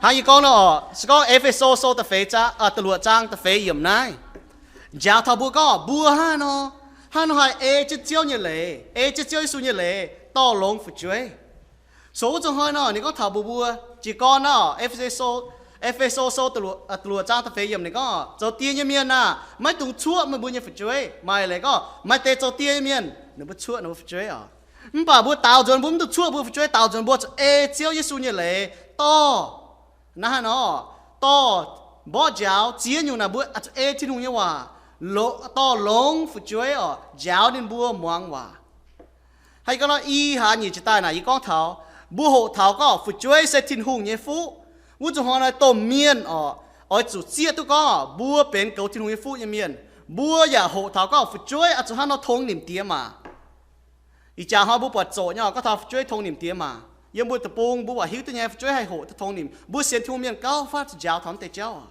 Hnangv yie gorngv nor oc, se gorngv E^fe^so sou da'feix zaang, da'luoqc zaang da'feix yiemc naaiv, njaaux taux mbuo gorngv mbuo hnangv nor, hnangv nor haih ei jienv Ziouv nyei leiz, ei jienv Ziouv Yesu nyei leiz dorh longx fu'jueiv. So wuov zuqc hnoi nor ninh gorngv taux mbuo mbuo jiez gorn naaiv oc, E^fe^so, E^fe^so sou da'luoqc zaang da'feix yiemc ninh gorngv, zoux die nyei mienh aah, maiv dungx cuoqv meih mbuo nyei fu'jueiv. Maaih leiz gorngv maaih deix zoux die nyei mienh ninh mbuo cuoqv ninh mbuo fu'jueiv oc. Mv baac mbuo daaux nzuonx mbuo mv dungx cuoqv mbuo fu'jueiv, daaux nzuonx mbuo zuqc ei Ziouv Yesu nyei leiz dorh, naaiv hnangv nor, dorh mborqv njaaux ziex nyungc naaic mbuo zuqc ei Tin-Hungh nyei waac, dorh longx fu'jueiv oc, njaaux ninh mbuo muangx waac. Hnangv yie gorngv nor, i hlaax nyeic jiex daaih naaic yie gorngv taux mbuo hoqc taux gorngv fu'jueiv se Tin-Hungh nyei fuqv. Wuov zuqc hnoi nor domh mienh oc, oix zuqc zieqv duqv gorngv mbuo benx goux Tin-Hungh nyei fuqv nyei mienh. Mbuo yaac hoqc taux gorngv fu'jueiv oix zuqc hnangv nor tongx nimc diex maac. Ih jaax hnoi mbuo buatc zoqc nyei oc, gorngv taux fu'jueiv tongx nimc diex maac. Yiem mbuo deic-bung mbuo buatc hiuv duqv nyei fu'jueiv haih hoqc duqv tongx nimc. Mbuo sienx Tin-Hungh mienh gauh fatv zuqc njaaux taux mv deix jauv oc.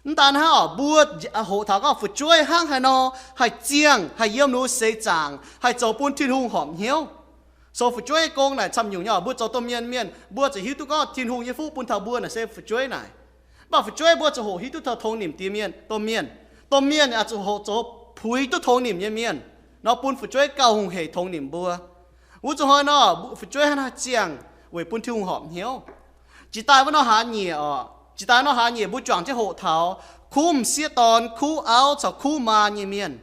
Mv daan hnangv oc, mbuo hoqc taux gorngv fu'jueiv hnangv haaix nor haih ziangh, haih yiem ninh mbuo seix zaangc, haih zoux bun Tin-Hungh horpc hnyouv. So fu'jueiv gong naaic camv nyungc nyei oc, mbuo zoux domh mienh mienh mbuo zuqc hiuv duqv gorngv Tin-Hungh nyei fuqv bun taux mbuo naaic se fu'jueiv naaic. Mv baac fu'jueiv mbuo zuqc hoqc hiuv duqv taux tongx nimc diex mienh, domh mienh. Domh mienh oix zuqc hoqc zoux puix duqv tongx nimc nyei mienh nor bun fu'jueiv gauh hungh heic tongx nimc mbuo. Wuov zuqc hnoi nor fu'jueiv hnangv naaiv ziangh weic bun Tin-Hungh horpc hnyouv. Jiex daaih wuov nor hlaax nyeic oc, jiex daaih nor hlaax nyeic mbuo juangc jienv hoqc taux kuv m'sieqv dorn, kuv auv caux kuv maa nyei mienh.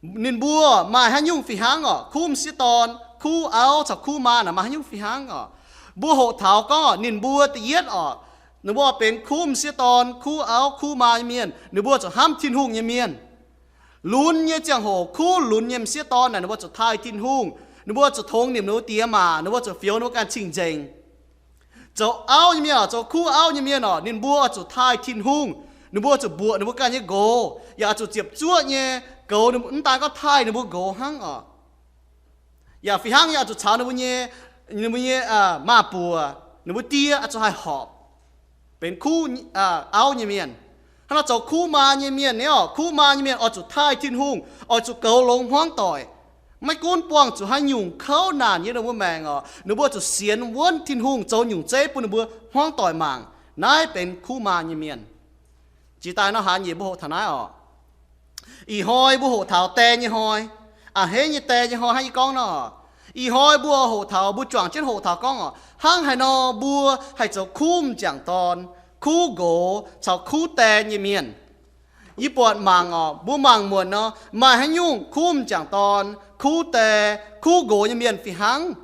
Ninh mbuo maaih haaix nyungc fih hnangv oc? Kuv m'sieqv dorn, kuv auv caux kuv maa naaic maaih haaix nyungc fih hnangv oc? Mbuo hoqc taux gorngv ninh mbuo da'yietv oc, ninh mbuo benx kuv m'sieqv dorn, kuv auv, kuv maa nyei mienh, ninh mbuo zuqc hnamv Tin-Hungh nyei mienh. Lunx nyei ziangh hoc kuv lunx nyei m'sieqv dorn naaic ninh mbuo zuqc taaih Tin-Hungh, ninh mbuo zuqc tongx nimc ninh mbuo diex maac, ninh mbuo zuqc fioux ninh mbuo ganh cing-nzengc. Zoux auv nyei mienh oc, zoux kuv auv nyei mienh oc, ninh mbuo oix zuqc taaih Tin-Hungh. Ninh mbuo zuqc mbuoqc ninh mbuo ganh nyei nqox, yaac oix zuqc ziepc zuoqv nyei goux, mv daan gorngv taaih ninh mbuo nqox hnangv oc, yaac fih hnangv yaac oix zuqc caux ninh mbuo nyei, ninh mbuo nyei maaz-buoc, ninh mbuo die oix zuqc haih horpc, benx kuv auv nyei mienh. Hnangv naaiv zoux kuv maa nyei mienh nyei oc, kuv maa nyei mienh oix zuqc taaih Tin-Hungh, oix zuqc goux longx hmuangv doic. Maiv gunv buangh zuqc haaix nyungc kouv naanc yiem ninh mbuo maengc oc, ninh mbuo zuqc sienx wuonv Tin-Hungh zoux nyungc zeiv bun ninh mbuo hmuangv doic mangc. Naaiv benx kuv maa nyei mienh. Jiex daaih nor hlaax nyeic mbuo hoqc taux naaiv oc. Ih hnoi mbuo hoqc taux die nyei hnoi, a'hneiv nyei die nyei hnoi hnangv yie gorngv nor. Ih hnoi mbuo hoqc taux, mbuo juangc jienv hoqc taux gorngv oc, hnangv haaix nor mbuo haih zoux kuv m'jangc dorn, kuv nqox caux kuv die nyei mienh. Yie buatc mangc oc, mbuo mangc muonc nor maaih haaix nyungc kuv m'jangc dorn, kuv die, kuv nqox nyei mienh fih hnangv.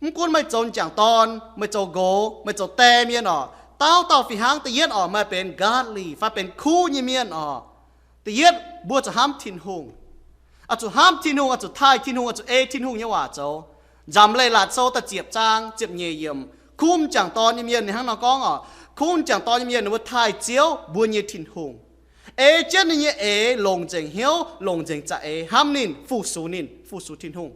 Mv gunv meih zoux m'jangc dorn, meih zoux nqox, meih zoux die mienh oc, dauh dauh fih hnangv. Da'yietv oc, meih benx godly fai benx kuv nyei mienh oc. Da'yietv mbuo zuqc hnamv Tin-Hungh. Oix zuqc hnamv Tin-Hungh, oix zuqc taaih Tin-Hungh, oix zuqc ei Tin-Hungh nyei waac zoux. Nzamc Leiz-Latc Sou da'ziepc zaang ziepc nyeic yiemc, kuv m'jangc dorn nyei mienh ninh hnangv nor gorngv oc, kuv m'jangc dorn nyei mienh ninh mbuo taaih Ziouv mbuo nyei Tin-Hungh, ei jienv ninh nyei eix longc nzengc hnyouv, longc nzengc za'eix hnamv ninh, fu-sux ninh, fu-sux Tin-Hungh.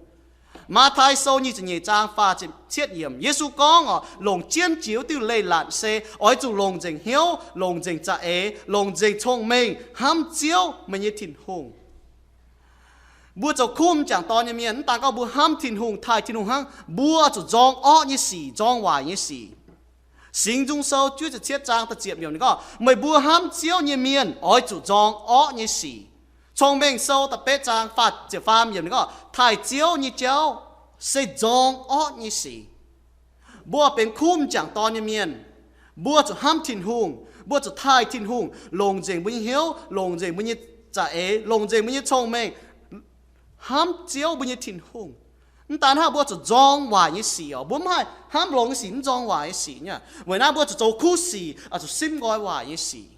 Matv^tai Sou nyic ziepc nyeic zaang faah ziepc cietv yiemc, Yesu gorngv oc, longc jienv jiex wuov diuh leiz-latc se oix zuqc longc nzengc hnyouv, longc nzengc za'eix, longc nzengc cong-mengh hnamv Ziouv meih nyei Tin-Hungh. Mbuo zoux kuv m'jangc dorn nyei mienh, mv daan gorngv mbuo hnamv Tin-Hungh, taaih Tin-Hungh hnangv, mbuo zuqc nzorng orqv nyei sic, nzorng waaic nyei sic. Singx Nzung Sou juov ziepc cietv zaang da'ziepc yiemc ninh gorngv, meih mbuo hnamv Ziouv nyei mienh oix zuqc nzorng orqv nyei sic. Cong-Mengh Sou da'betv zaang faah ziepc faam yiemc ninh gorngv, taaih Ziouv nyei jauv se nzorng orqv nyei sic. Mbuo benx kuv m'jangc dorn nyei mienh, mbuo zuqc hnamv Tin-Hungh, mbuo zuqc taaih Tin-Hungh, longc nzengc mbuo nyei hnyouv, longc nzengc mbuo nyei za'eix, longc nzengc mbuo nyei cong-mengh hnamv Ziouv mbuo nyei Tin-Hungh. Mv daan hnangv, mbuo zuqc nzorng waaic nyei sic oc. Mbuo mv haih hnamv longx nyei sic, mv nzorng waaic nyei sic nyei. Weic naaiv mbuo zuqc zoux kuv sic, oix zuqc simv nqoi waaic nyei sic.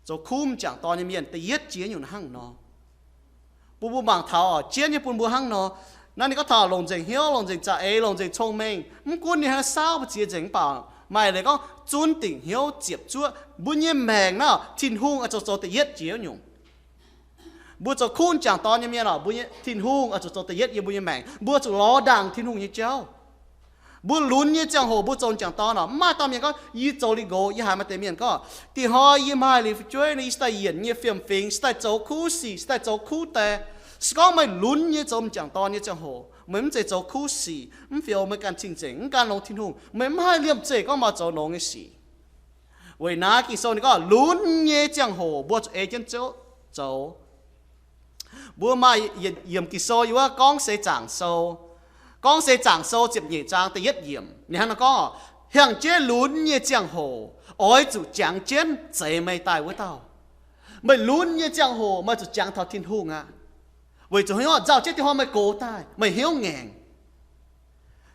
Zoux kuv m'jangc dorn nyei mienh da'yietv jiex nyungc hnangv nor. Bun mbuo mangc taux oc, jienv nyei bun mbuo hnangv nor. Naaiv ninh gorngv taux longc nzengc hnyouv, longc nzengc za'eix, longc nzengc cong-mengh. Mv gunv ninh hnangv saauv mbu'ziex nzengc mv baac maaih leiz gorngv zunv dingc hnyouv ziepc zuoqv. Mbuo nyei maengc naaiv, Tin-Hungh oix zuqc zoux da'yietv jiex nyungc. Mbuo zoux kuv m'jangc dorn nyei mienh oc, mbuo nyei Tin-Hungh oix zuqc zoux da'yietv yiem mbuo nyei maengc. Mbuo zuqc lorz ndaangc Tin-Hungh nyei jauv. Mbuo lunx nyei ziangh hoc mbuo zoux m'jangc dorn oc, mv maaih dauh mienh gorngv, yie zoux liuz nqox, yie haiz maaih deix mienh gorngv, da'nyeic hnoi yie maaih liuz fu'jueiv nor, yie se daaih yienc nyei fiem-fingx, se daaih zoux kuv sic, se daaih zoux kuv die. Se gorngv meih lunx nyei zoux m'jangc dorn nyei ziangh hoc, Meih mv zeiz zoux kuv sic, mv fioux meih ganh cing-nzengc, mv gan longx Tin-Hungh, meih mv haih liemh zeih gorngv maaih zoux longx nyei sic. Weic naaiv Ging-Sou ninh gorngv lunx nyei ziangh hoc mbuo zuqc ei jienv Ziouv zoux. Mbuo maaih yiemc Ging-Sou yiem wuov Gorngv Seix Zaangc Sou. Gorngv Seix Zaangc Sou ziepc nyeic zaang da'yietv yiemc ninh hnangv naaiv gorngv, Hnyangx-jeiv lunx nyei ziangh hoc oix zuqc jangx jienv zeix meih daaih wuov dauh. Meih lunx nyei ziangh hoc meih zuqc jangx taux Tin-Hungh aqv. Weic zuqc hnangv nzauh jienv diuh hnoi meih gox daaih, meih hnyouv ngaengc.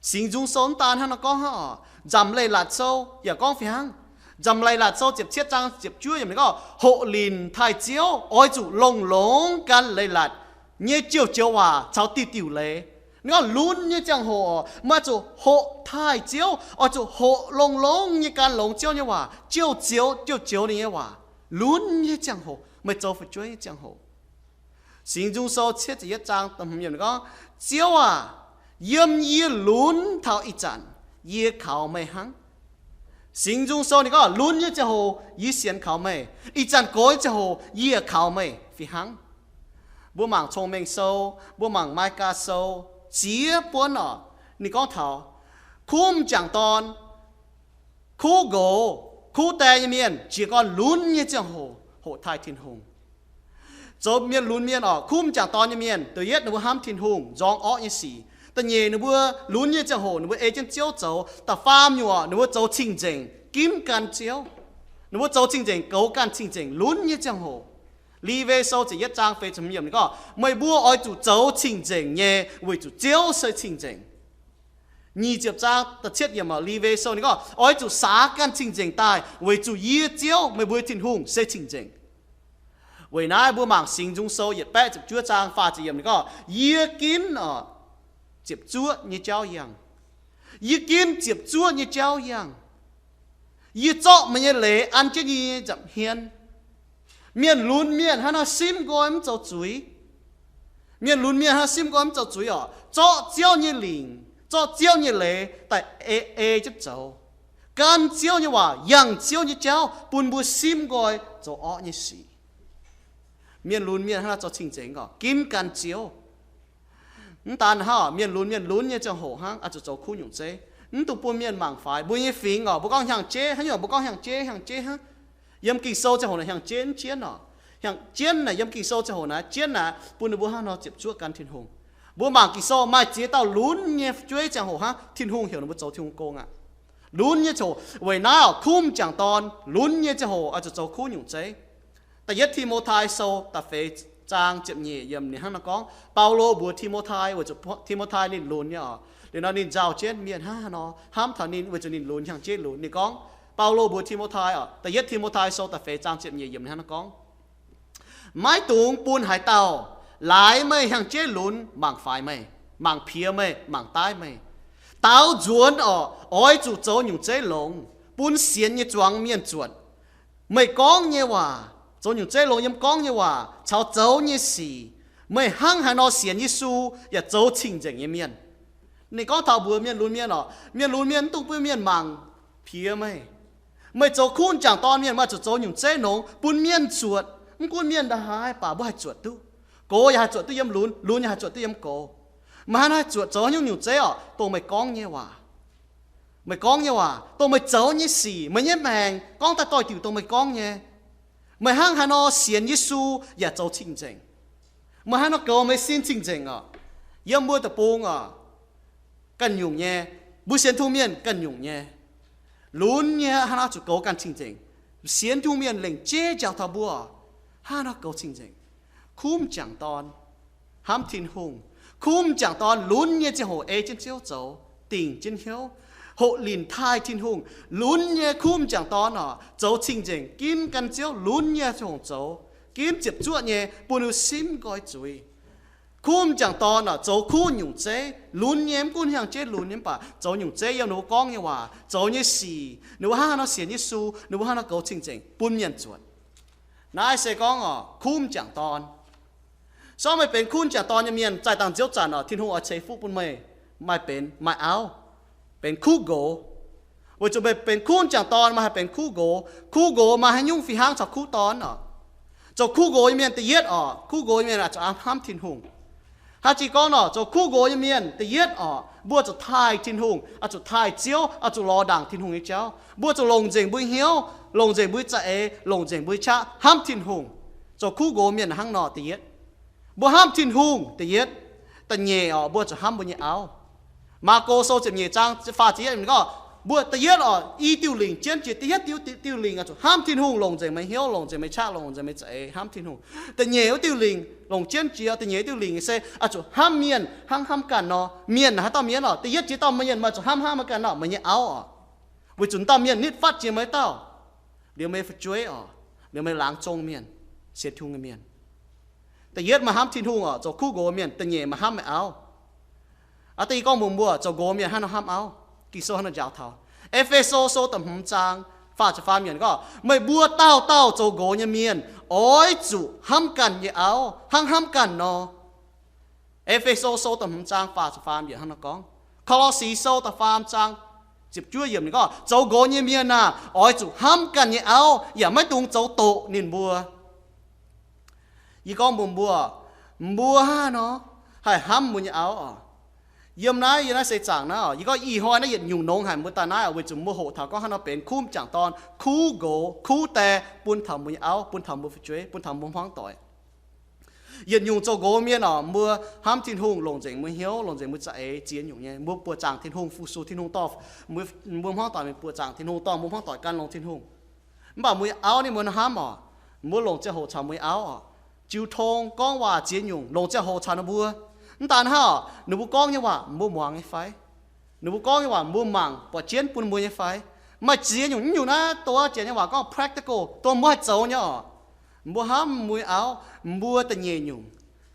Singx Nzung Sou mv daan hnangv nor gorngv hnangv oc. Nzamc Leiz-Latc Sou yaac gorngv fih hnangv. Nzamc Leiz-Latc Sou ziepc cietv zaang ziepc juov yiemc ninh gorngv, Hoqc linc taaih Ziouv oix zuqc longx-longx gan leiz-latc nyei joux-joux waac caux diuh diuh leiz. Ninh gorngv lunx nyei ziangh hoc oix zuqc hoqc taaih Ziouv, oix zuqc hoqc longx-longx nyei gan longx Ziouv nyei waac, joux-joux, joux-joux ninh nyei waac. Lunx nyei ziangh hoc, meih zoux fu'jueiv nyei ziangh hoc. Singx Nzung Sou cietv ziepc yietv zaang da'hmz yiemc ninh gorngv, Ziouv aah! Yiem yie lunx taux ih zanc, yie kaux meih hnangv. Singx Nzung Sou ninh gorngv, lunx nyei ziangh hoc yie sienx kaux meih, ih zanc gox nyei ziangh hoc yie kaux meih fih hnangv. Mbuo mangc Cong-Mengh Sou, mbuo mangc Maigaa Sou, ziex buonv oc, ninh gorngv taux kuv m'jangc dorn, kuv nqox, kuv die nyei mienh jiez gorn lunx nyei ziangh hoc hoqc taaih Tin-Hungh. Zoux mienh lunx mienh oc, kuv m'jangc dorn nyei mienh, da'yietv ninh mbuo hnamv Tin-Hungh, nzorng orqv nyei sic. Da'nyeic ninh mbuo lunx nyei ziangh hoc ninh mbuo ei jienv Ziouv zoux. Da'faam nyungc oc, ninh mbuo zoux cing-nzengc ginv gan Ziouv. Ninh mbuo zoux cing-nzengc, goux ganh cing-nzengc lunx nyei ziangh hoc. Liwe Sou ziepc yietv zaang feix ziepc hmz yiemc ninh gorngv, meih mbuo oix zuqc zoux cing-nzengc nyei, weic zuqc Ziouv se cing-nzengc. Nyic ziepc zaang da'cietv yiemc oc, Liwe Sou ninh gorngv, oix zuqc saax ganh cing-nzengc daaih, weic zuqc yie Ziouv, meih mbuo Tin-Hungh se cing-nzengc. Weic naaiv mbuo mangc Singx Nzung Sou yietc baeqv ziepc juov zaang faah ziepc yiemc ninh gorngv, yie ginv oc, ziepc zuoqv nyei jauv yangh. Yie ginv ziepc zuoqv nyei jauv yangh. Yie zorqv meih nyei leiz an jienv yie nyei nza'hmien. Mienh lunx mienh hnangv naaiv simv nqoi mv zoux zuiz. Mienh lunx mienh hnangv simv nqoi mv zoux zuiz oc, zorqv Ziouv nyei lingc, zorqv Ziouv nyei leiz daaih ei, ei jienv zoux. Gan Ziouv nyei waac, yangh Ziouv nyei jauv, bun mbuo simv nqoi zoux orqv nyei sic. Mienh lunx mienh hnangv naaiv zoux cing-nzengc oc, ginv gan Ziouv. Mv daan hnangv, mienh lunx mienh lunx nyei ziangh hoc hnangv, oix zuqc zoux kuv nyungc zeiv. Mv dungx bun mienh mangc faix. Mbuo nyei fingx oc, mbuo gorngv hnyangx-jeiv, haaix nyungc mbuo gorngv hnyangx-jeiv, hnyangx-jeiv hnangv. Yiem Ging-Sou ziangh hoc naaic hnyangx-jeiv mv jienv oc. Hnyangx-jeiv naaic yiem Ging-Sou ziangh hoc naaic jienv naaic bun ninh mbuo hnangv nor ziepc zuoqv gan Tin-Hungh. Mbuo mangc Ging-Sou maaih ziex dauh lunx nyei fu'jueiv ziangh hoc hnangv, Tin-Hungh heuc ninh mbuo zoux Tin-Hungh gong aqv. Lunx nyei ziangh hoc weic naaiv oc, kuv m'jangc dorn lunx nyei ziangh hoc oix zuqc zoux kuv nyungc zeiv. Da'yietv Ti^mo^tai Sou da'feix zaang ziepc nyeic yiemc ninh hnangv nor gorngv, Baulo mbuox Ti^mo^tai weic zuqc Ti^mo^tai ninh lunx nyei oc. Liuz nor ninh nzauh jienv mienh hnangv haaix nor hnamv taux ninh weic zuqc ninh lunx hnyangx-jeiv lunx. Ninh gorngv, Baulo mbuox Ti^mo^tai oc, Da'yietv Ti^mo^tai Sou da'feix zaang ziepc nyeic yiemc ninh hnangv nor gorngv, maiv dungx bun haaix dauh laaix meih hnyangx-jeiv lunx mangc faix meih, mangc piex meih, mangc daiv meih. Daaux nzuonx oc, oix zuqc zoux nyungc zeiv longx, bun sienx nyei zuangx mienh zuotc meih gorngv nyei waac. Zoux nyungc zeiv longx yiem gorngv nyei waac caux zoux nyei sic. Meih hnangv haaix nor sienx Yesu yaac zoux cing-nzengc nyei mienh. Ninh gorngv taux mbuox mienh lunx mienh oc, mienh lunx mienh mv dungx bun mienh mangc piex meih. Meih zoux kuv m'jangc dorn mienh, meih zuqc zoux nyungc zeiv longx bun mienh zuotc. Mv gunv mienh ndaaih haaix baac mbuo haih zuotc duqv. Gox yaac haih zuotc duqv yiem lunx, lunx yaac haih zuotc duqv yiem gox. Meih hnangv naaiv zuotc zoux nyungc nyungc zeiv oc, dongh meih gorngv nyei waac. Meih gorngv nyei waac, dongh meih zoux nyei sic, meih nyei maengc gorngv daaih doix-diuc dongh meih gorngv nyei. Meih hnangv haaix nor sienx Yesu yaac zoux cing-nzengc. Meih hnangv haaix nor goux meih sin cing-nzengc oc. Yiem mbuo deic-bung oc, ganh nyungc nyei. Mbuo sienx Tin-Hungh mienh ganh nyungc nyei. Lunx nyei hnangv naaiv zuqc goux ganh cing-nzengc. Sienx Tin-Hungh mienh lengc jeiv njaaux taux mbuo, hnangv nor goux cing-nzengc. Kuv m'jangc dorn hnamv Tin-Hungh. Kuv m'jangc dorn lunx nyei ziangh hoc ei jienv Ziouv zoux, dingc jienv hnyouv, hoqc linc taaih Tin-Hungh. Lunx nyei kuv m'jangc dorn oc, zoux cing-nzengc, ginv gan Ziouv, lunx nyei ziangh hoc zoux, ginv ziepc zuoqv nyei, bun ninh simv nqoi zuiz. Kuv m'jangc dorn oc, zoux kuv nyungc zeiv, lunx nyei, mv gunv hnyangx-jeiv lunx nyei mv baac zoux nyungc zeiv yiem ninh mbuo gorngv nyei waac, zoux nyei sic, ninh mbuo hnangv haaix nor sienx Yesu, ninh mbuo hnangv haaix nor goux cing-nzengc bun mienh zuotc. Naaiv se gorngv oc, kuv m'jangc dorn. Sortv meih benx kuv m'jangc dorn nyei mienh, zaih dangh nziouv zanc oc, Tin-Hungh oix ceix fuqv bun meih maaih benx maaih auv, benx kuv nqox. Weic zuqc meih benx kuv m'jangc dorn, meih haih benx kuv nqox. Kuv nqox maaih haaix nyungc fih hnangv caux kuv dorn oc? Zoux kuv nqox nyei mienh da'yietv oc, kuv nqox nyei mienh oix zuqc hnamv Tin-Hungh. Hnangv jiex gorngv nor, zoux kuv nqox nyei mienh, da'yietv oc, mbuo zuqc taaih Tin-Hungh, oix zuqc taaih Ziouv, oix zuqc lorz ndaangc Tin-Hungh nyei jauv. Mbuo zuqc longc nzengc mbuo nyei hnyouv, longc nzengc mbuo nyei za'eix, longc nzengc mbuo nyei qaqv hnamv Tin-Hungh. Zoux kuv nqox mienh hnangv nor, da'yietv, mbuo hnamv Tin-Hungh, da'yietv. Da'nyeic oc, mbuo zuqc hnamv mbuo nyei auv. Maako Sou ziepc nyeic zaang faah ziepc yietv gorngv, mbuo da'yietv oc, i diuh lingc jienv jiex, da'yietv diuh, diuh lingc oix zuqc hnamv Tin-Hungh, longc nzengc meih hnyouv, longc nzengc meih qaqv, longc nzengc meih za'eix hnamv Tin-Hungh. Da'nyeic wuov diuh lingc longc jienv jiex, da'nyeic wuov diuh lingc se oix zuqc hnamv mienh hnangv hnamv ganh nor. Mienh haaix dauh mienh oc? Da'yietv jiex dauh mienh meih zuqc hnamv hnangv meih ganh nor, meih nyei auv oc. Weic zuqc dauh mienh nitv fatv jiex meih dauh, liuz meih fu'jueiv oc, liuz meih laangz zong mienh, sienx Tin-Hungh nyei mienh. Da'yietv meih hnamv Tin-Hungh oc, zoux kuv nqox mienh. Da'nyeic meih hnamv meih auv. Aa, da'nyeic gorngv mbuox mbuo zoux nqox mienh hnangv nor hnamv auv. Ging-Sou hnangv nor njaaux taux. E^fe^so Sou da'hmz zaang faah ziepc faam yiemc gorngv, meih mbuo dauh dauh zoux nqox nyei mienh oix zuqc hnamv ganh nyei auv hnangv hnamv ganh nor. E^fe^so Sou da'hmz zaang faah ziepc faam yiemc hnangv nor gorngv. Ko^lo^si Sou da'faam zaang ziepc juov yiemc ninh gorngv, zoux nqox nyei mienh aah, oix zuqc hnamv ganh nyei auv, yaac maiv dungx zoux doqc ninh mbuo. Yie gorngv mbuox mbuo, mbuo hnangv nor haih hnamv mbuo nyei auv oc. Yiem naaiv, yiem naaiv seix zaangc naaiv oc, yie gorngv ih hnoi naaiv yietc nyungc longx haic mbuo daaih naaiv oc, weic zuqc mbuo hoqc taux gorngv hnangv nor benx kuv m'jangc dorn, kuv nqox, kuv die bun taux mbuo nyei auv, bun taux mbuo fu'jueiv, bun taux mbuo hmuangv doic. Yietc nyungc zoux nqox mienh oc, mbuo hnamv Tin-Hungh, longc nzengc mbuo hnyouv, longc nzengc mbuo za'eix ziex nyungc nyei. Mbuo buoqc zaangc Tin-Hungh, fu-sux Tin-Hungh, dorh mbuo hmuangv doic mingh buoqc zaangc Tin-Hungh, dorh mbuo hmuangv doic gan longx Tin-Hungh. Mv baac mbuo nyei auv ninh mbuo hnamv oc, mbuo longc ziangh hoc caux mbuo nyei auv oc, jiu tong gorngv waac ziex nyungc, longc ziangh hoc caux ninh mbuo. Mv daan hnangv oc, ninh mbuo gorngv nyei waac mbuo muangx nyei fai? Ninh mbuo gorngv nyei waac mbuo mangc buatc jienv bun mbuo nyei fai? Maaih ziex nyungc, nyungc naaiv dongh janx nyei waac gorngv practical, dongh mbuo haih zoux nyei oc. Mbuo hnamv mbuo nyei auv, mbuo da'nyeic nyungc,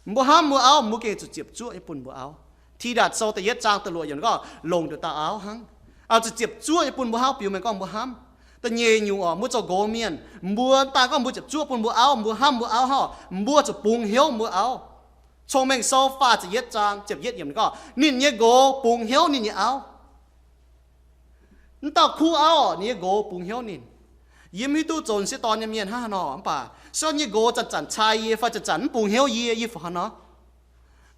mbuo hnamv mbuo auv, mbuo gengh zuqc ziepc zuoqv nyei bun mbuo auv. Tidatc Sou da'yietv zaang da'luoqc yiemc gorngv, longc nduqc dauh auv hnangv. Oix zuqc ziepc zuoqv nyei bun mbuo auv, biux mengh gorngv mbuo hnamv. Da'nyeic nyungc oc, mbuo zoux nqox mienh, mbuo mv daan gorngv mbuo ziepc zuoqv bun mbuo auv, mbuo hnamv mbuo auv hnangv, mbuo zuqc bungx hnyouv mbuo auv. Cong-Mengh Sou faah ziepc yietv zaang ziepc yietv yiemc gorngv, ninh nyei nqox bungx hnyouv ninh nyei auv. Mv dauh kuv auv, ninh nyei nqox bungx hnyouv ninh. Yie mv hiuv duqv zoux sieqv dorn nyei mienh hnangv haaix nor, mv baac se gorngv yie nyei nqox zanc-zanc cai yie fai zanc-zanc mv bungx hnyouv yie, yie fungc haaix nor?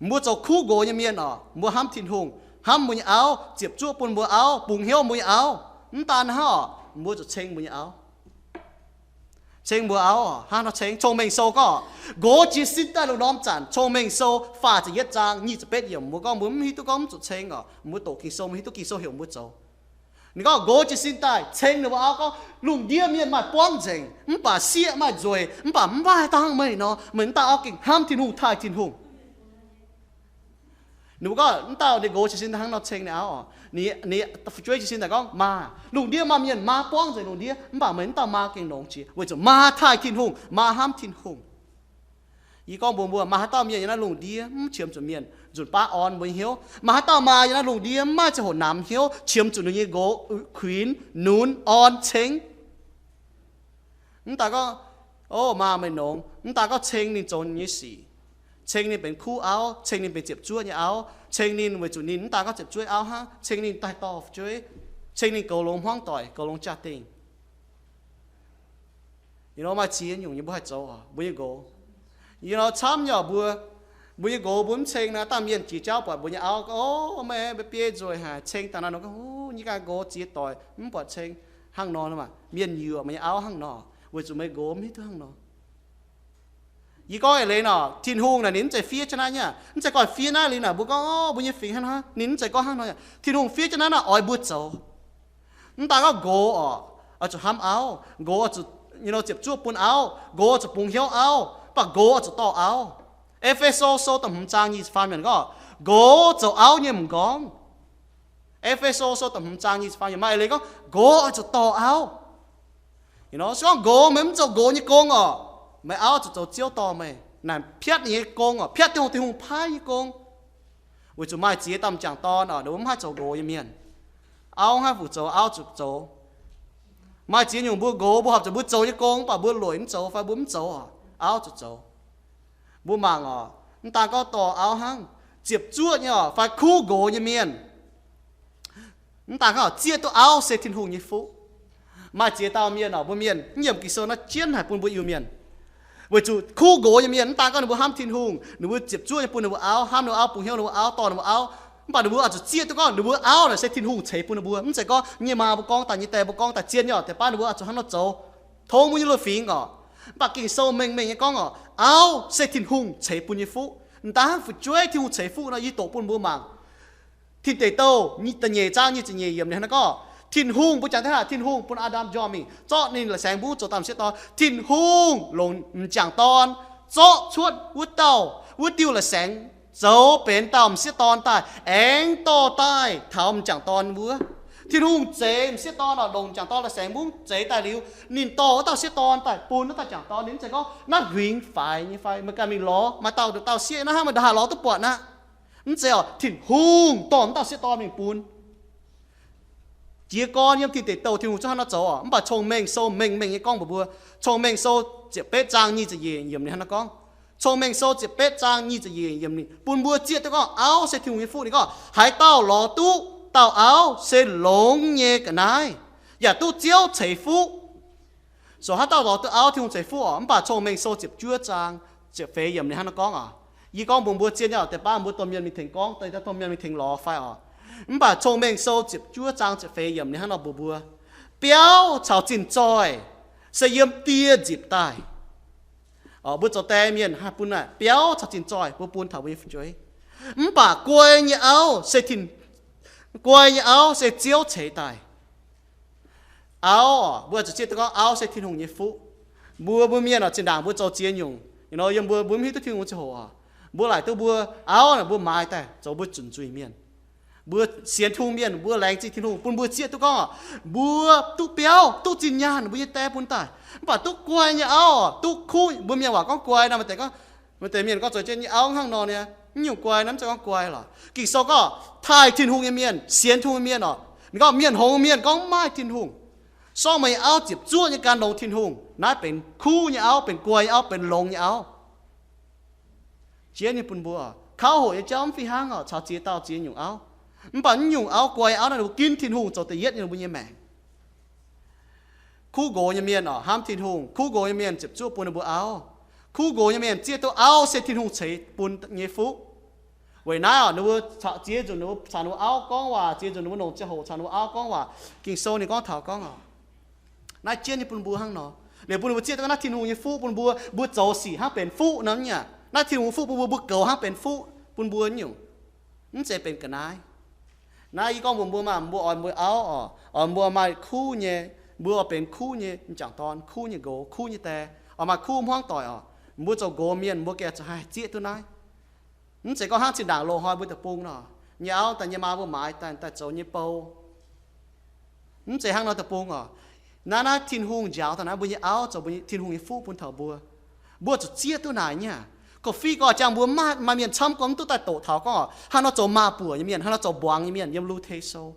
Mbuo zoux kuv nqox nyei mienh oc, mbuo hnamv Tin-Hungh, hnamv mbuo nyei auv, ziepc zuoqv bun mbuo auv, bungx hnyouv mbuo nyei auv. Mv daan hnangv oc, mbuo zuqc ceng mbuo nyei auv. Ceng mbuo auv oc. Hnangv haaix nor ceng? Cong-Mengh Sou gorngv, nqox jiez sin daaih lungh ndorm zanc, Cong-Mengh Sou faah ziepc yietv zaang nyic ziepc betv yiemc, mbuo gorngv mbuo mv hiuv duqv gorngv mv zuqc ceng oc, mbuo doqc Ging-Sou, mbuo hiuv duqv Ging-Sou heuc mbuo zoux. Ninh gorngv nqox jiez sin daaih ceng ninh mbuo auv gorngv, lungh ndiev mienh maaih buangv nzengc, mv baac sieqv maaih nzueic, mv baac mv maaih dangh meih nor, meih mv dauh auv gengh hnamv Tin-Hungh, taaih Tin-Hungh. Ninh mbuo gorngv mv dauh ninh nqox jiez sin hnangv nor ceng ninh auv oc. Ninh, ninh fu'jueiv jiez sin daaih gorngv, maa, lungh ndiev maaih mienh maa buangv nzengc lungh ndiev, mv baac meih mv dauh maa gengh longx jiex, weic zuqc maa taaih Tin-Hungh, maa hnamv Tin-Hungh. Yie gorngv mbuox mbuo, maaih haaix dauh mienh yiem naaiv lungh ndiev mv qiemx zuqc mienh nzunc baav orn mbuo nyei hnyouv? Maaih haaix dauh maa yiem naaiv lungh ndiev mv maaih ziangh hoc namx hnyouv qiemx zuqc ninh nyei nqox kuinx, nunz, orn, ceng? Mv daan gorngv, o, maa meih nongx, mv daan gorngv ceng ninh zoux nyei sic, ceng ninh benx kuv auv, ceng ninh benx ziepc zuoqv nyei auv, ceng ninh weic zuqc ninh mv daan gorngv ziepc zuoqv auv hnangv, ceng ninh daaih dorh fu'jueiv, ceng ninh goux longx hmuangv doic, goux longx jaa-dingh. Yie nor maaih ziex nyungc nyei mbuo haih zoux oc, mbuo nyei nqox. Yie nor camv nyei oc mbuo, mbuo nyei nqox mbuo mv ceng naaiv, dangh mienh jiex jauv buatc mbuo nyei auv gorngv, o, meih mv biev nzueic haic, ceng daaih naaiv nor gorngv, o, yie ganh nqox ziex doic mv buatc ceng hnangv nor, mienh yuoqc meih nyei auv hnangv nor, weic zuqc meih nqox mv hiuv duqv hnangv nor. Yie gorngv eix leiz nor, Tin-Hungh naaic ninh mv zeiz fiev jienv naaiv nyei, mv zeiz gorngv fiev naaiv liuz naaic mbuo gorngv, o, mbuo nyei fingx hnangv naaiv, ninh mv zeiz gorngv hnangv nor. Tin-Hungh fiev jienv naaiv naaic oix mbuo zoux. Mv daan gorngv nqox oc, oix zuqc hnamv auv, nqox oix zuqc, you know, ziepc zuoqv bun auv, nqox oix zuqc bungx hnyouv auv, mv baac nqox oix zuqc dorh auv. E^fe^so Sou da'hmz zaang nyic ziepc faam yiemc gorngv, nqox zoux auv nyei m'nqorngv. E^fe^so Sou da'hmz zaang nyic ziepc faam yiemc maaih eix leiz gorngv nqox oix zuqc dorh auv. You know, se gorngv nqox meih mv zoux nqox nyei gong oc, meih auv zuqc zoux Ziouv dorh meih. Naaic piatv ninh nyei gong oc, piatv Tin-Hungh, Tin-Hungh paaiv nyei gong. Weic zuqc maaih ziex dauh m'jangc dorn oc, ninh mbuo mv haih zoux nqox nyei mienh. Auv haih fuc zoux, auv zuqc zoux. Maaih ziex nyungc mbuo nqox, mbuo horpc zuqc mbuo zoux nyei gong, mv baac mbuo lueic mv zoux fai mbuo mv zoux oc, auv zuqc zoux. Mbuo mangc oc, mv daan gorngv dorh auv hnangv, ziepc zuoqv nyei oc, fai kuv nqox nyei mienh, mv daan gorngv zieqv duqv auv se Tin-Hungh nyei fuqv. Maaih ziex dauh mienh oc, mbuo mienh, mv yiem Ging-Sou naaiv jienv haic bun mbuo Iu-Mienh. Weic zuqc kuv nqox nyei mienh mv daan gorngv ninh mbuo hnamv Tin-Hungh, ninh mbuo ziepc zuoqv nyei bun ninh mbuo auv, hnamv ninh mbuo auv, bungx hnyouv ninh mbuo auv, dorh ninh mbuo auv, mv baac ninh mbuo oix zuqc zieqv duqv gorngv ninh mbuo auv naaic se Tin-Hungh ceix bun ninh mbuo. Mv zeiz gorngv nyei maa mbuo gorngv daaih, nyei die mbuo gorngv daaih, zien nyei oc, deix baav ninh mbuo oix zuqc hnangv nor zoux, tov mbuo nyei lui-fingx oc. Mv baac Ging-Sou mengh mengh nyei gorngv oc, auv se Tin-Hungh ceix bun nyei fuqv. M'daaih hnangv fu'jueiv Tin-Hungh ceix fuqv nor, yie doqc bun mbuo mangc. Tin Deic Douh da'nyeic zaang nyic ziepc nyeic yiemc ninh hnangv naaiv gorngv, Tin-Hungh, mbuo jangx daaih hnangv, Tin-Hungh bun Aa^ndam njormh mingh zorqv ninh la'saengx mbungv zoux dauh m'sieqv dorn. Tin-Hungh longc m'jangc dorn zorqv cuotv wuov dauh, wuov diuh la'saengx zoux benx dauh m'sieqv dorn daaih, aengx dorh daaih taux m'jangc dorn wuov. Tin-Hungh zeix m'sieqv dorn oc, longc m'jangc dorn la'saengx mbungv zeix daaih liuz, ninh dorh wuov dauh sieqv dorn daaih bun wuov dauh m'jangc dorn. Ninh mv zeiz gorngv naaiv huingx faix nyei fai meih ganh mingh lorz maaih dauh, dauh sieqv naaiv hnangv, meih ndongc haaix lorz duqv buatc aqv. Mv zeiz oc, Tin-Hungh dorh wuov dauh sieqv dorn mingh bun. Jiez gorn yiem Tin Deic Douh Tin-Hungh zungv hnangv nor zoux oc. Mv baac Cong-Mengh Sou mengh mengh nyei gorngv mbuox mbuo, Cong-Mengh Sou ziepc betv zaang nyic ziepc nyeic yiemc ninh hnangv nor gorngv. Cong-Mengh Sou ziepc betv zaang nyic ziepc nyeic yiemc ninh bun mbuo zieqv duqv gorngv auv se Tin-Hungh nyei fuqv. Ninh gorngv, haaix dauh lorz duqv dauh auv se longx nyei ga'naaiv, yaac duqv Ziouv ceix fuqv. Zoux haaix dauh lorz duqv auv, Tin-Hungh ceix fuqv oc. Mv baac Cong-Mengh Sou ziepc juov zaang ziepc feix yiemc ninh hnangv nor gorngv oc. Yie gorngv mbuox mbuo zien nyei oc, deix baav mbuo domh mienh mingh tengx gorngv, deix domh mienh mingh tengx lorz fai oc. Mv baac Cong-Mengh Sou ziepc juov zaang ziepc feix yiemc ninh hnangv nor mbuox mbuo, biauv caux zinh zoih se yiem die nzipc daaih. Mbuo zoux die mienh haih bun naaic biauv caux zinh zoih mbuo bun taux mbuo nyei fu'jueiv. Mv baac guai nyei auv se Tin, guai nyei auv se Ziouv ceix daaih. Auv oc, mbuo zuqc zieqv duqv gorngv auv se Tin-Hungh nyei fuqv. Mbuo, mbuo mienh oc, zinh ndaangc mbuo zoux ziex nyungc, you know, yiem mbuo, mbuo mv hiuv duqv Tin-Hungh ziangh hoc oc, mbuo laaic duqv mbuo auv naaic mbuo maaiz daaih zoux mbuo zunc nzuih mienh. Mbuo sienx Tin-Hungh mienh, mbuo laengz zingh Tin-Hungh bun mbuo zieqv duqv gorngv oc, mbuo duqv biauv, duqv zinh nyaanh mbuo nyei die bun daaih. Mv baac duqv guai nyei auv oc, duqv kuv, mbuo mienh waac gorngv guai nor, maaih deix gorngv, maaih deix mienh gorngv zoux jienv nyei auv hnangv nor nyei, mv nyungc guai naaiv mv zeiz gorngv guai lorqc. Ging-Sou gorngv taaih Tin-Hungh nyei mienh, sienx Tin-Hungh nyei mienh oc, ninh gorngv mienh hngongx mienh gorngv maaih Tin-Hungh, sorng meih nyei auv ziepc zuoqv nyei gan longx Tin-Hungh. Naaiv benx kuv nyei auv, benx guai nyei auv, benx longx nyei auv. Jienv nyei bun mbuo, kauv hoqc nyei jauv mv fih hnangv oc, caux ziex dauh ziex nyungc auv. Mv baac mv nyungc auv, guai auv naaiv ninh mbuo ginv Tin-Hungh zoux da'yietv nyei ninh mbuo nyei maengc. Kuv nqox nyei mienh oc, hnamv Tin-Hungh. Kuv nqox nyei mienh ziepc zuoqv bun ninh mbuo auv. Kuv nqox nyei mienh zieqv duqv auv se Tin-Hungh ceix bun nyei fuqv. Weic naaiv oc, ninh mbuo caux, ziex nzunc ninh mbuo caux ninh mbuo auv gorngv waac, ziex nzunc ninh mbuo longc ziangh hoc caux ninh mbuo auv gorngv waac. Ging-Sou ninh gorngv taux gorngv oc, naaiv jienv nyei bun mbuo hnangv nor. Liuz bun ninh mbuo zieqv duqv naaiv Tin-Hungh nyei fuqv bun mbuo, mbuo zoux sic hnangv benx fuqv nor nyei. Naaiv Tin-Hungh fuqv bun mbuo, mbuo goux hnangv benx fuqv bun mbuo nyungc. Mv zeiz benx ga'naaiv. Naaiv yie gorngv mbuox mbuo maah, mbuo oix mbuo auv oc, oix mbuo maaih kuv nyei, mbuo oix benx kuv nyei m'jangc dorn, kuv nyei nqox, kuv nyei die, oix maaih kuv hmuangv doic oc. Mbuo zoux nqox mienh mbuo gengh zuqc haih zieqv duqv naaiv. Mv zeiz gorngv hnangv zinh ndaangc loz-hnoi mbuo deic-bung nor, nyei auv daaih nyei maa mbuo maaiz daaih, daaih zoux nyei bou. Mv zeiz hnangv nor deic-bung oc. Naaiv, naaiv Tin-Hungh njaaux daaih naaiv mbuo nyei auv zoux mbuo nyei Tin-Hungh nyei fuqv bun taux mbuo. Mbuo zuqc zieqv duqv naaic nyei. Gorqv-fih gorqv-jangx mbuo maaih, maaih mienh camv gorngv mv duqv daaih doqc taux gorngv oc, hnangv nor zoux maa-buoc nyei mienh, hnangv nor zoux mbuangz nyei mienh yiem Lu^te Sou.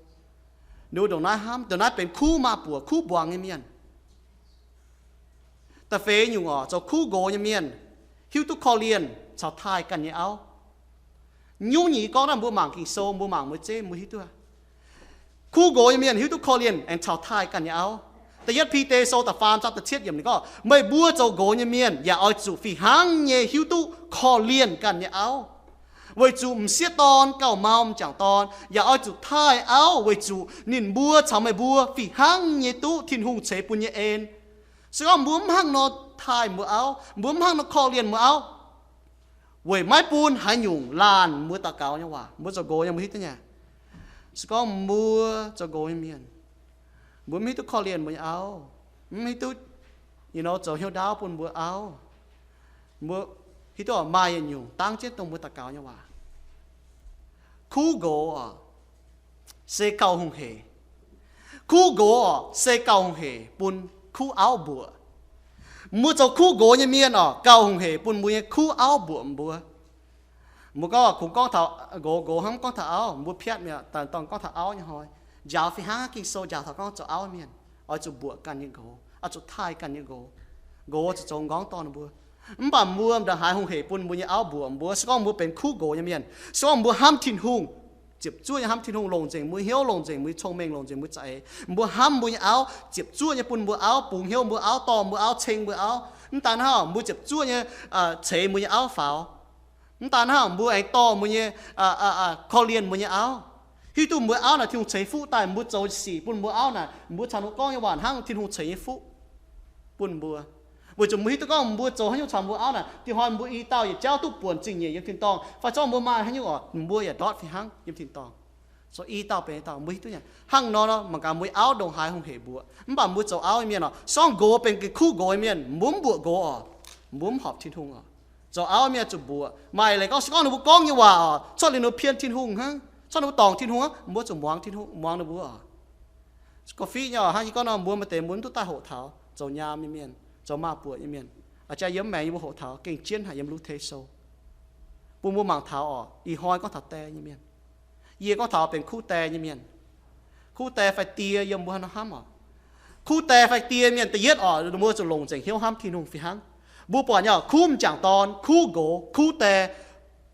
Ninh mbuo ndongc naaiv hnamv, ndongc naaiv benx kuv maa-buoc, kuv mbuangz nyei mienh. Da'feix nyungc oc, zoux kuv nqox nyei mienh hiuv duqv korv-lienh caux taaih ganh nyei auv. Nyungc-nyungc yie gorngv naaiv mbuo mangc Ging-Sou, mbuo mangc mueiz zeiv mbuo hiuv duqv. Kuv nqox nyei mienh hiuv duqv korv-lienh aengx caux taaih ganh nyei auv. Da'yietv Bide Sou da'faam zaang da'cietv yiemc ninh gorngv, meih mbuo zoux nqox nyei mienh yaac oix zuqc fih hnangv nyei hiuv duqv korv-lienh ganh nyei auv. Weic zuqc m'sieqv dorn gauh mau m'jangc dorn yaac oix zuqc taaih auv, weic zuqc ninh mbuo caux meih mbuo fih hnangv nyei duqv Tin-Hungh ceix bun nyei en. Se gorngv mbuo mv hnangv nor taaih mbuo auv, mbuo mv hnangv nor korv-lienh mbuo auv, weic maiv bun haaix nyungc laanh mbuo daux gaux nyei waac. Mbuo zoux nqox nyei mbuo hiuv duqv nyei. Se gorngv mbuo zoux nqox nyei mienh, mbuo mv hiuv duqv korv-lienh mbuo nyei auv, mv hiuv duqv, you know, zoux hnyouv ndaauv bun mbuo auv, mbuo hiuv duqv maaih yietc nyungc dangv jienv dongh mbuo daux gaux nyei waac. Kuv nqox oc, se gauh hungh hec. Kuv nqox oc, se gauh hungh hec bun kuv auv mbuoqc. Mbuo zoux kuv nqox nyei mienh oc, gauh hungh hec bun mbuo nyei kuv auv mbuoqc mbuo. Mbuo gorngv kungx gorngv taux nqox, nqox hnamv gorngv taux auv, mbuo piatv mi'aqv, daaih dorh gorngv taux auv nyei hnoi. Njaaux fih hnangv Ging-Sou njaaux taux gorngv zoux auv mienh oix zuqc mbuoqc ganh nyei nqox, oix zuqc taaih ganh nyei nqox. Nqox zuqc zoux m'nqorngv dorh ninh mbuo. Mv baac mbuo ndongc haaix hungh hec bun mbuo nyei auv mbuoqc mbuo, se gorngv mbuo benx kuv nqox nyei mienh, se gorngv mbuo hnamv Tin-Hungh, ziepc zuoqv nyei hnamv Tin-Hungh, longc nzengc mbuo hnyouv, longc nzengc mbuo nyei cong-mengh, longc nzengc mbuo za'eix, mbuo hnamv mbuo nyei auv, ziepc zuoqv nyei bun mbuo auv, bungx hnyouv mbuo auv, dorh mbuo auv, ceng mbuo auv, Mv daan hnangv, mbuo ziepc zuoqv nyei ceix mbuo nyei auv faaux. Mv daan hnangv, mbuo aengx dorh mbuo nyei, korv-lienh mbuo nyei auv. Hiuv duqv mbuo auv naaic Tin-Hungh ceix fuqv daaih, mbuo zoux sic bun mbuo auv naaic, mbuo caux ninh mbuo gorngv nyei waac hnangv Tin-Hungh ceix nyei fuqv bun mbuo. Weic zuqc mbuo hiuv duqv gorngv mbuo zoux haaix nyungc caux mbuo auv naaic, diex hnoi mbuo i dauh yietc jauv duqv buonc zingh nyeic yiem tin-dorngh, fai zorqv mbuo maaih haaix nyungc oc, mbuo yaac ndortv fih hnangv yiem tin-dorngh. Zoux i dauh benx i dauh, mbuo hiuv duqv nyei. Hnangv nor nor, mangc gaax mbuo auv ndongc haaix hungh hec mbuoqc. Mv baac mbuo zoux auv nyei mienh oc, sorng nqox benx gengh kuv nqox nyei mienh, mbuo mv mbuoqc nqox oc, mbuo mv horpc Tin-Hungh oc. Zoux auv nyei mienh zuqc mbuoqc. Maaih leiz gorngv, se gorngv ninh mbuo gorngv nyei waac oc, cuotv liuz ninh mbuo pien Tin-Hungh hnangv, cuotv ninh mbuo dorngc Tin-Hungh hnangv, mbuo zuqc muangx Tin-Hungh, muangx ninh mbuo oc. Gorngv fiqv nyei oc, hnangv yie gorngv nor, mbuo maaih deix mbuo mv duqv daaih hoqc taux zoux nyaam nyei mienh, zoux maaz-buoqc nyei mienh. A'jang yiem maengx yie mbuo hoqc taux gengh jienv haic yiem Luv Tei Sou, bun mbuo mangc taux oc, ih hnoi gorngv taux die nyei mienh. Yie gorngv taux benx kuv die nyei mienh. Kuv die fai die yiem mbuo haaix nor hnamv oc? Kuv die fai die mienh da'yietv oc, mbuo zuqc longc nzengc hnyouv hnamv Tin-Hungh fih hnangv. Mbuo buatc nyei oc, kuv m'jangc dorn, kuv nqox, kuv die,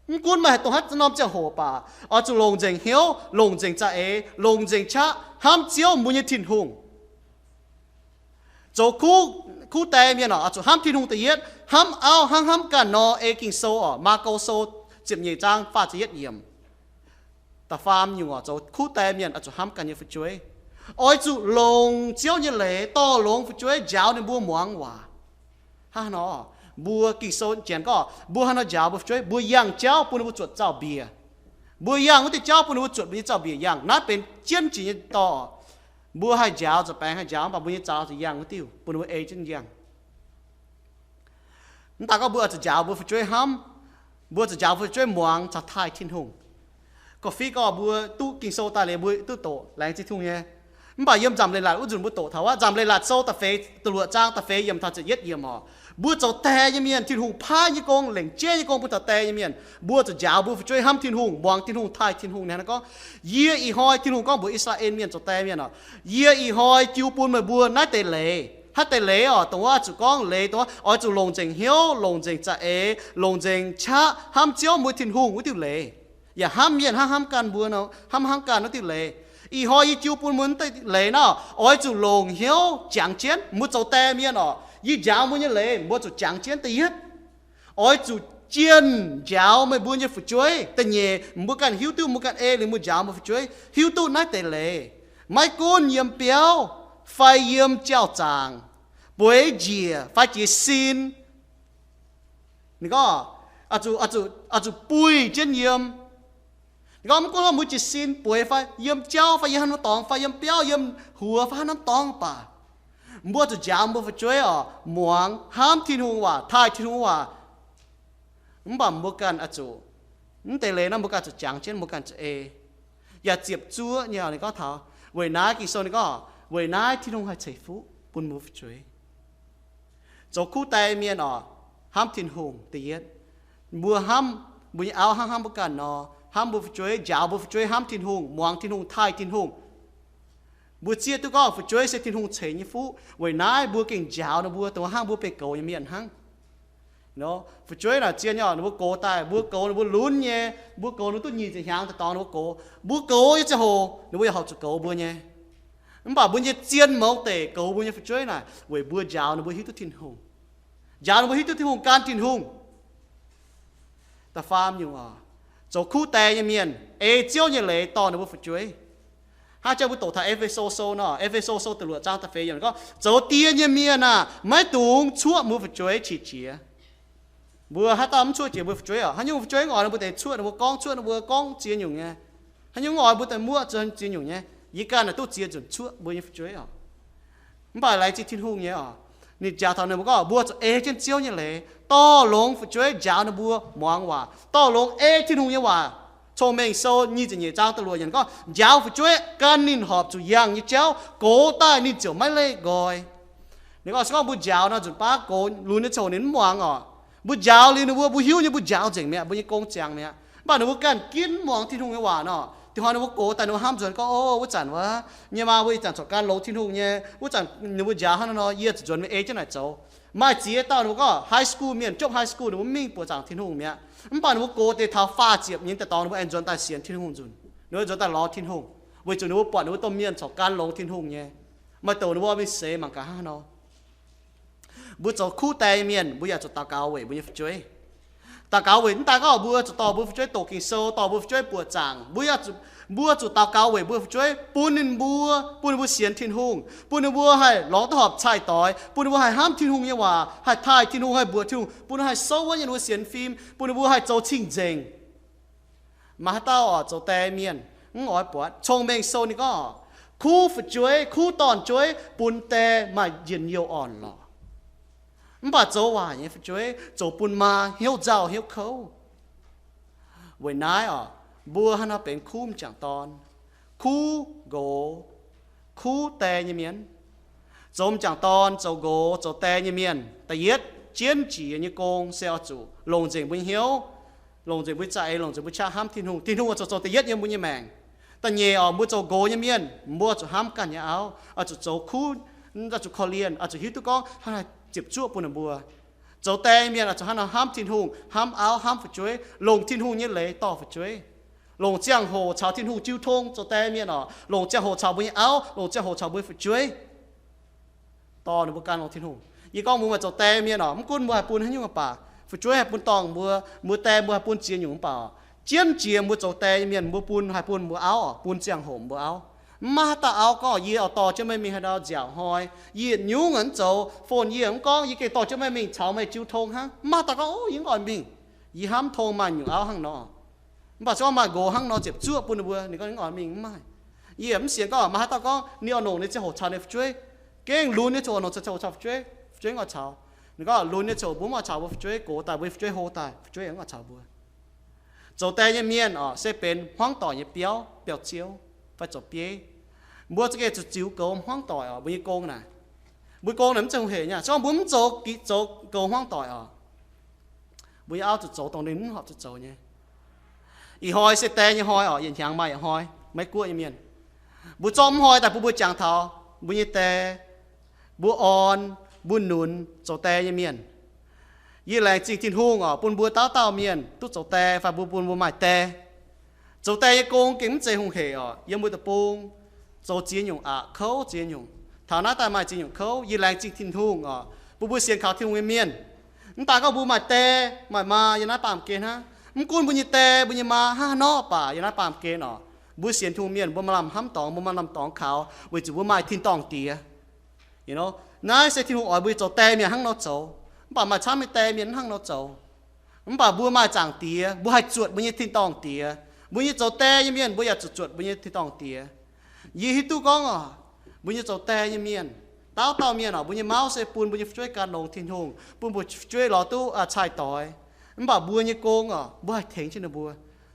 mv gunv maaih haaix dongh haaix norm ziangh hoc baac, oix zuqc longc nzengc hnyouv, longc nzengc za'eix, longc nzengc qaqv hnamv Ziouv mbuo nyei Tin-Hungh. Zoux kuv, kuv die mienh oc, oix zuqc hnamv Tin-Hungh da'yietv, hnamv auv hnangv hnamv ganh nor. Ei Ging-Sou oc, Maako Sou ziepc nyeic zaang faah ziepc yietv yiemc. Da'faam nyungc oc, zoux kuv die mienh oix zuqc hnamv ganh nyei fu'jueiv. Oix zuqc longc Ziouv nyei leiz dorh longx fu'jueiv, njaaux ninh mbuo muangx waac. Hnangv nor, mbuo Ging-Sou janx gorngv mbuo haaix nor njaaux mbuo fu'jueiv, mbuo yangh jauv bun ninh mbuo zuotc zaux-mbiec. Mbuo yangh wuov diuh jauv bun ninh mbuo zuotc mbuo nyei zaux-mbiec yangh. Naaiv benx jienv jiex nyei dorh. Mbuo haih njaaux zuqc baengx haih njaaux, mv baac mbuo nyei zaux zuqc yangh wuov diuh bun ninh mbuo ei jienv yangh. Mv daaih gorngv mbuo oix zuqc njaaux mbuo fu'jueiv hnamv, mbuo zuqc njaaux mbuo fu'jueiv muangx caux taaih Tin-Hungh. Gorngv fiqv gorngv mbuo duqv Ging-Sou daaih liuz mbuo duqv doqc, laengz zingh Tin-Hungh nyei. Mv baac yiem Nzamc Leiz-Latc wuov nzunc mbuo doqc taux wuov, Nzamc Leiz-Latc Sou da'feix, da'luoqc zaang da'feix yiemc taux ziepc yietv yiemc oc. Mbuo zoux die nyei mienh, Tin-Hungh paaiv nyei gong, lengc jeiv nyei gong bun taux die nyei mienh, mbuo zuqc njaaux mbuo fu'jueiv hnamv Tin-Hungh, muangx Tin-Hungh, taaih Tin-Hungh. Ninh gorngv, yie ih hnoi, Tin-Hungh gorngv mbuox I^saa^laa^en Mienh zoux die mienh oc, yie ih hnoi jiu bun meih mbuo naaiv deix leiz. Haaix deix leiz oc? Dongh wuov zuqc gorngv leiz dongh wuov, oix zuqc longc nzengc hnyouv, longc nzengc za'eix, longc nzengc qaqv hnamv Ziouv mbuo Tin-Hungh wuov diuh leiz, yaac hnamv mienh hnangv hnamv ganh mbuo, hnamv hnangv ganh wuov diuh leiz. Ih hnoi yie jiu bun mbuo naaiv deix leiz naaiv, oix zuqc longc hnyouv jangx jienv. Mbuo zoux die mienh oc, yie njaaux mbuo nyei leiz, mbuo zuqc jangx jienv. Da'yietv, oix zuqc jienh njaaux meih mbuo nyei fu'jueiv. Da'nyeic, mbuo ganh hiuv duqv, mbuo ganh ei liuz mbuo njaaux mbuo fu'jueiv hiuv duqv naaiv deix leiz. Maiv gunv yiem biauv fai yiem jauv-zaangc, bueix njiec fai jiez sin, ninh gorngv, oix zuqc buih jienv yiem. Ninh gorngv mv gunv mbuo jiez sin, bueix fai yiem jauv fai yiem haaix norm dorngx fai yiem biauv, yiem huox fai haaix norm dorngx baac, mbuo zuqc njaaux mbuo fu'jueiv oc, muangx hnamv Tin-Hungh waac, taaih Tin-Hungh waac. Mv baac mbuo ganh oix zuqc, mv deix leiz naaiv mbuo ganh zuqc jangx jienv, mbuo ganh zuqc ei. Yaac ziepc zuoqv nyei ninh gorngv taux. Weic naaiv Ging-Sou ninh gorngv, weic naaiv Tin-Hungh haih ceix fuqv bun mbuo fu'jueiv. Zoux kuv die mienh oc, hnamv Tin-Hungh da'yietv. Mbuo hnamv mbuo nyei auv hnangv hnamv mbuo ganh nor, hnamv mbuo fu'jueiv, njaaux mbuo fu'jueiv hnamv Tin-Hungh, muangx Tin-Hungh, taaih Tin-Hungh. Mbuo zieqv duqv gorngv fu'jueiv se Tin-Hungh ceix nyei fuqv. Weic naaiv mbuo gengh njaaux ninh mbuo dongh hnangv mbuo benx goux nyei mienh hnangv. Fu'jueiv naaic zien nyei oc, ninh mbuo goux daaih, mbuo goux ninh mbuo lunx nyei. Mbuo goux ninh mbuo duqv nyic ziepc hnyangx daaih dorngx ninh mbuo goux. Mbuo goux nyei ziangh hoc ninh mbuo yaac horpc zuqc goux mbuo nyei. Mv baac mbuo nyei zien mouz deic goux mbuo nyei fu'jueiv naaic weic mbuo njaaux ninh mbuo hiuv duqv Tin-Hungh. Njaaux ninh mbuo hiuv duqv Tin-Hungh, gan Tin-Hungh. Da'faam nyungc oc, zoux kuv die nyei mienh ei Ziouv nyei leiz dorh ninh mbuo fu'jueiv. Hnangv jang mbuo doqc taux E^fe^so Sou nor, E^fe^so Sou da'luoqc zaang da'feix yiemc gorngv, zoux die nyei mienh aah, maiv dungx cuoqv mbuo fu'jueiv qiex jiez. Mbuo haaix dauh mv cuoqv jiex mbuo fu'jueiv oc, haaix nyungc fu'jueiv oix ninh mbuo deix cuoqv ninh mbuo gorngv, cuoqv ninh mbuo gorngv ziex nyungc nyei. Haaix nyungc oix mbuo deix muoqv ziex nyungc nyei. Yie ganh naaic duqv ziex nzunc cuoqv mbuo nyei fu'jueiv oc. Mv baac laengz zingh Tin-Hungh nyei oc, ninh jaax taux ninh mbuo gorngv mbuo zuqc ei jienv Ziouv nyei leiz, dorh longx fu'jueiv njaaux ninh mbuo muangx waac, dorh longx ei Tin-Hungh nyei waac. Cong-Mengh Sou nyic ziepc nyeic zaang da'luoqc yiemc gorngv, njaaux fu'jueiv gan ninh horpc zuqc yangh nyei jauv, gox daaih ninh ziouc maiv leih nqoi. Ninh gorngv se gorngv mbuo njaaux nor nzunc baav gox lunx nyei ziouc ninh mv muangx oc. Mbuo njaaux liuz ninh mbuo, mbuo hiuv nyei mbuo njaaux nzengc mi'aqv, mbuo nyei gong ziangx mi'aqv. Mv baac ninh mbuo ganh ginv muangx Tin-Hungh nyei waac nor, diex hnoi ninh mbuo gox daaih ninh mbuo hnamv nzuonx gorngv, o, wuov zanc wuov nyei maa mbuo ih zanc corc gan longx Tin-Hungh nyei, wuov zanc ninh mbuo njaaux hnangv nor, yie zuqc nzuonx mingh ei jienv naaic zoux. Maaih ziex dauh ninh mbuo gorngv high school mienh, jopv high school ninh mbuo mingh buoqc zaangc Tin-Hungh mi'aqv. Mv baac ninh mbuo gox deix taux faah ziepc nyei daaih dorngx ninh mbuo aengx nzuonx daaih sienx Tin-Hungh nzunc. Ninh mbuo nzuonx daaih lorz Tin-Hungh, weic zuqc ninh mbuo buatc ninh mbuo domh mienh corc gan longx Tin-Hungh nyei. Maaih douc ninh mbuo mingh seix mangc gaax hnangv nor. Mbuo zoux kuv die nyei mienh, mbuo yaac zuqc daux gaux weic mbuo nyei fu'jueiv. Daux gaux weic mv daaih gorngv mbuo zuqc dorh mbuo fu'jueiv doqc Ging-Sou, dorh mbuo fu'jueiv buoqc zaangc, mbuo yaac zuqc, mbuo zuqc daux gaux weic mbuo fu'jueiv, bun ninh mbuo, bun ninh mbuo sienx Tin-Hungh, bun ninh mbuo haih lorz duqv horpc cai-doix, bun ninh mbuo haih hnamv Tin-Hungh nyei waac, haih taaih Tin-Hungh, haih mbuoqc Tin-Hungh, bun ninh haih souv wuov nyei ninh mbuo sienx fim, bun ninh mbuo haih zoux cing-nzengc. Maaih haaix dauh oc zoux die mienh mv oix buatc? Cong-Mengh Sou ninh gorngv, kuv fu'jueiv, kuv dorn-jueiv bun die maaih njien-youh orn-lorqc. Mv baac zoux waaic nyei fu'jueiv zoux bun maa hnyouv nzauh hnyouv kouv. Weic naaiv oc, mbuo hnangv nor benx kuv m'jangc dorn, kuv nqox, kuv die nyei mienh. Zoux m'jangc dorn, zoux nqox, zoux die nyei mienh, da'yietv jienv jiex nyei gong se oix zuqc longc nzengc mbuo nyei hnyouv, longc nzengc mbuo nyei za'eix, longc nzengc mbuo qaqv hnamv Tin-Hungh. Tin-Hungh oix zuqc zoux da'yietv yiem mbuo nyei maengc. Da'nyeic oc, mbuo zoux nqox nyei mienh, mbuo zuqc hnamv ganh nyei auv, oix zuqc zoux kuv, oix zuqc korv-lienh, oix zuqc hiuv duqv gorngv hnangv naaiv ziepc zuoqv bun ninh mbuo. Zoux die mienh oix zuqc hnangv nor hnamv Tin-Hungh, hnamv auv, hnamv fu'jueiv, longc Tin-Hungh nyei leiz dorh fu'jueiv, longc ziangh hoc caux Tin-Hungh jiu tong. Zoux die mienh oc, longc ziangh hoc caux mbuo nyei auv, longc ziangh hoc caux mbuo nyei fu'jueiv, dorh ninh mbuo gan longx Tin-Hungh. Yie gorngv mbuo maaih zoux die mienh oc, mv gunv mbuo haih bun haaix nyungc mv baac, fu'jueiv haih bun dorngh mbuo, mbuo die mbuo haih bun ziex nyungc mv baac, jienv jiex mbuo zoux die nyei mienh mbuo bun, haih bun mbuo auv oc, bun ziangh hoc mbuo auv. Mv maaih haaix dauh auv gorngv, yie oix dorh jienv meih mingh haaix ndau nziaauc hnoi, yie nyungc-nyungc mv zoux, phone yie mv gorngv, yie gengh dorh jienv meih mingh caux meih jiu tong hnangv. Mv maaih haaix dauh gorngv, o, yie mv oix mingh. Yie hnamv tong maaih nyungc auv hnangv nor. Mv baac se gorngv maaih nqox hnangv nor ziepc zuoqv bun ninh mbuo, ninh gorngv ninh oix mingh, mv maaih. Yie mv sienx gorngv maaih haaix dauh gorngv ninh oix longc ninh ziangh hoc caux ninh fu'jueiv, gengh lunx nyei ziangh hoc longc ziangh hoc caux fu'jueiv, fu'jueiv mv oix caux. Ninh gorngv lunx nyei ziangh hoc mbuo mv oix caux mbuo fu'jueiv, gox daaih mbuo nyei fu'jueiv hlo daaih, fu'jueiv yaac mv oix caux mbuo. Zoux die nyei mienh oc, se benx hmuangv doic nyei biauv, biauv-ziouv, fai zoux bieiv. Mbuo za'gengh zuqc ziux goux hmuangv doic oc, mbuo nyei gong naaic. Mbuo gong naaic mv zeiz hungh hec nyei. Se gorngv mbuo mv zoux, zoux goux hmuangv doic oc, mbuo nyei auv zuqc zoux dongh ninh mv horpc zuqc zoux nyei. Ih hnoi se die nyei hnoi oc, yietc hnyangx maaih yietc hnoi, Meiv Guoqv nyei mienh. Mbuo zorqv mv hnoi daaih bun mbuo jangx taux mbuo nyei die, mbuo orn, mbuo nunz zoux die nyei mienh. Yie laengz zingh Tin-Hungh oc, bun mbuo dauh dauh mienh duqv zoux die fai mbuo, bun mbuo maaih die. Zoux die nyei gong gengh mv zeiz hungh hec oc. Yiem mbuo deic-bung zoux ziex nyungc aqc, kouv ziex nyungc. Taux naaiv daaih maaih ziex nyungc kouv. Yie laengz zingh Tin-Hungh oc, bun mbuo sienx kaux Tin-Hungh nyei mienh. Mv daaih gorngv mbuo maaih die maaih maa yiem naaiv baamh gen hnangv. Mv gunv mbuo nyei die mbuo nyei maa hnangv haaix nor baac, yiem naaiv baamh gen oc, mbuo sienx Tin-Hungh mienh mbuo maaih lamh hnamv dorngx, mbuo maaih lamh dorngx kaux, weic zuqc mbuo maaih tin-dorngh Diex. Naaiv se Tin-Hungh oix mbuo zoux die mienh hnangv nor zoux. Mv baac maaih camv nyei die mienh mv hnangv nor zoux. Mv baac mbuo maaih Zaangc Diex, mbuo haih zuotc mbuo nyei tin-dorngh Diex. Mbuo nyei zoux die nyei mienh mbuo yaac zuqc zuotc mbuo nyei tin-dorngh Diex. Yie hiuv duqv gorngv oc, mbuo nyei zoux die nyei mienh, dauh dauh mienh oc, mbuo nyei mouv se bun mbuo nyei fu'jueiv gan longx Tin-Hungh, bun mbuo fu'jueiv lorz duqv cai-doix. Mv baac mbuo nyei gong oc, mbuo haih tengx jienv ninh mbuo.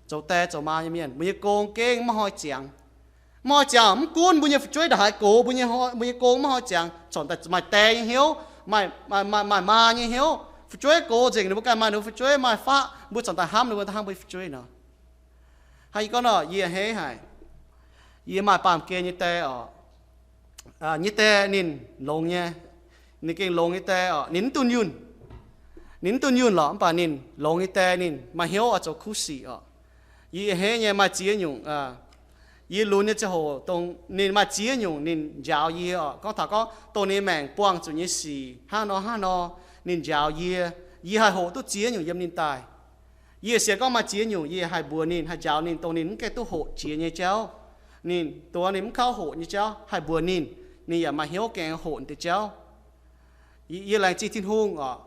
Zoux die zoux maa nyei mienh, mbuo nyei gong gengh maiv hnoi ziangx. Maiv hnoi ziangx, mv gunv mbuo nyei fu'jueiv ndongc haaix gox, mbuo nyei, mbuo nyei gong maiv hnoi ziangx, corc daaih maaih die nyei hnyouv, maaih, maaih, maaih maa nyei hnyouv. Fu'jueiv gox nzengc, ninh mbuo ganh maaih ninh mbuo fu'jueiv, maaih faqv, mbuo corc daaih hnamv ninh mbuo hnangv mbuo nyei fu'jueiv nor. Hnangv yie gorngv nor, yie a'hneiv haic. Yie maaih baamh gen nyei die oc. Nyei die ninh longx nyei. Ninh gengh longx nyei die oc. Ninh mv dunh yunh. Ninh mv dunh yunh lorqc, mv baac ninh longx nyei die ninh maaih hnyouv oix zoux kuv sic oc. Yie a'hneiv nyei maaih ziex nyungc, yie lunx nyei ziangh hoc dongh ninh maaih ziex nyungc ninh njaaux yie oc. Gorngv taux gorngv dongh ninh maengc buangh zuqc nyei sic hnangv nor hnangv nor, ninh njaaux yie. Yie haih hoqc duqv ziex nyungc yiem ninh daaih. Yie sienx gorngv maaih ziex nyungc yie haih mbuox ninh, haih njaaux ninh, dongh ninh mv gaengh duqv hoqc jiex nyei jauv. Ninh dongh ninh mv kauv hoqc nyei jauv haih mbuox ninh, ninh yaac maaih hnyouv gengh hoqc deix jauv. Yie laengz zingh Tin-Hungh oc,